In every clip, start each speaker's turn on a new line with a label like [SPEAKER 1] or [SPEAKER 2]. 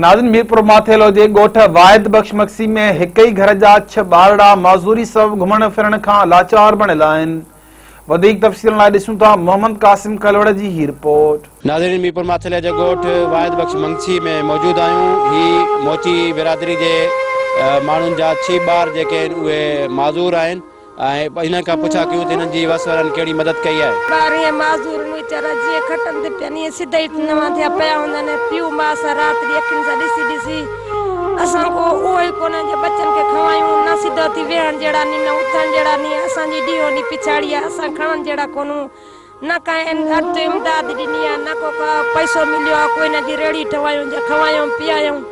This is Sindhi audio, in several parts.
[SPEAKER 1] ناظرين ميرپور ماٿيلو جي ڳوٺ واحد بخش مگسي ۾ هڪ ئي گهر جا ڇهه ٻارڙا معذوري سبب گهمڻ ڦرڻ کان لاچار بڻيل آهن. وڌيڪ تفصيلن لاء ڏسون ٿا محمد قاسم ڪلوڙ جي هي رپورٽ.
[SPEAKER 2] ناظرين ميرپور ماٿيلي جي ڳوٺ واحد بخش منگسي ۾ موجود آهيون هي موچي برادري جي ماڻهن جا ڇهه ٻار جيڪي آهن اهي معذور آهن ۽ انهن کان پڇا ڪيون ته انهن جي وس وارن ڪهڙي مدد ڪئي آهي.
[SPEAKER 3] ٻار ائين معذور آهن ويچارا جيئن کٽن تي پين ائين سڌا ئي نوان ٿيا پيا هوندا آهن پيء ماء سان رات ڏينهن اکين سان ڏسي ڏسي اسان ڪو اهو ئي ڪونهي جو ٻچن کي کوايون نه سڌو ٿي ويهڻ جهڙا ني نه اٿڻ جهڙا ني اسان جي ڏينهون ڏينهن پڇاڙي آهي اسان کڻڻ جهڙا ڪونهون نه ڪنهن اڌ امداد ڏني آ، نه ڪو پئسو مليو آ، ڪو هن جي ريڙهي ٺهوايون جا کوايون پيايون.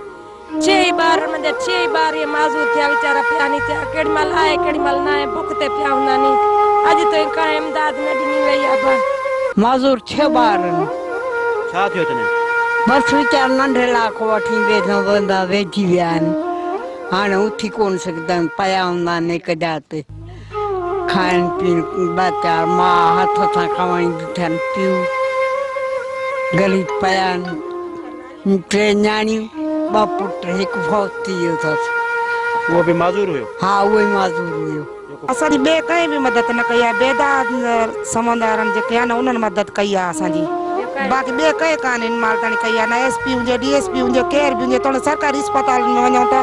[SPEAKER 3] ڇهه ئي ٻار منهنجا ڇهه ئي ٻار ائين معذور ٿيا ويچارا پيا ني ٿيا، ڪيڏي مهل آهي ڪيڏي مهل ناهي بک تي پيا هوندا ني. اڄ تائين ڪانهن امداد نه ڏني وئي آ با.
[SPEAKER 4] معذور ڇهه ٻار آهن.
[SPEAKER 2] ڇا ٿيو اٿن؟
[SPEAKER 4] بس ويچارا ننڍي لاء کان وٺي ويندا ويجهي ويا آهن. هاڻي اٿي ڪونه سگهندا آهن، پيا هوندا آهن هڪ جاء تي. کائڻ پيئڻ ٻه چار ماء هٿ سان کائينديون اٿن، پيء غريب پيا آهن، ٽي نياڻيون ٻه پٽ هڪ فوت ٿي ويو اٿس.
[SPEAKER 2] اهو به معذور هيو؟
[SPEAKER 4] ها اهو ئي معذور هيو.
[SPEAKER 5] اسان جي ٻئي ڪنهن به مدد نه ڪئي آهي بيدار سمندارن جيڪي آهن انهن مدد ڪئي آهي اسان جي باقي ٻئي ڪنهن ڪانه هن مهل تائين ڪئي آهي نه ايس پي هجي ڊي ايس پي هجي ڪير به هجي توڻي سرڪاري اسپتالن ۾ وڃون ته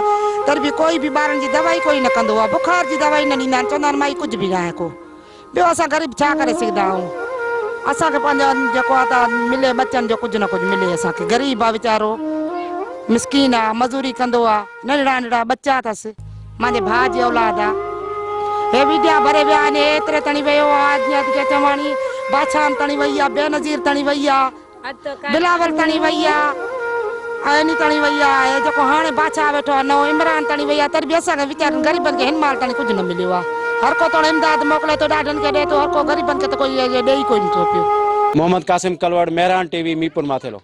[SPEAKER 5] تڏهن به ڪوئي به ٻارن جي دوائي ڪوئي نه ڪندو آهي بخار جي دوائي نه ڏيندا آهن چوندا آهن مائي ڪجهه به ناهي ڪو ٻيو اسان غريب ڇا ڪري سگهندا آهيون اسان کي پنهنجو جيڪو آهي ته ملي ٻچن جو ڪجهه نه ڪجهه ملي اسان کي غريب آهي ويچارو مسڪين آهي مزوري ڪندو آهي ننڍڙا ننڍڙا ٻچا اٿس مانجي ڀاء جي اولاد آ هي ويڊيا ڀري ويا آهن هي ايتري تڻي ويو آ جيئن اڄ کي چواڻي بادشاهن تڻي وئي آ بينظير تڻي وئي آ بلاول تڻي وئي آ ۽ اني تڻي وئي آ هي جيڪو هاڻي بادشاهه ويٺو آ نئون عمران تڻي وئي آ تڏهن به اسان کي ويچارن غريبن کي هن مهل تڻي ڪجهه نه مليو آ هر ڪو توڻي امداد موڪلي ٿو ڏاڍن کي ڏي ٿو هر ڪو غريبن کي ته ڪوئي ڏئي ڪوئي نه ٿو پيو.
[SPEAKER 2] Muhammad Qasim Kalwar, Mehran T V, Mirpur Mathelo.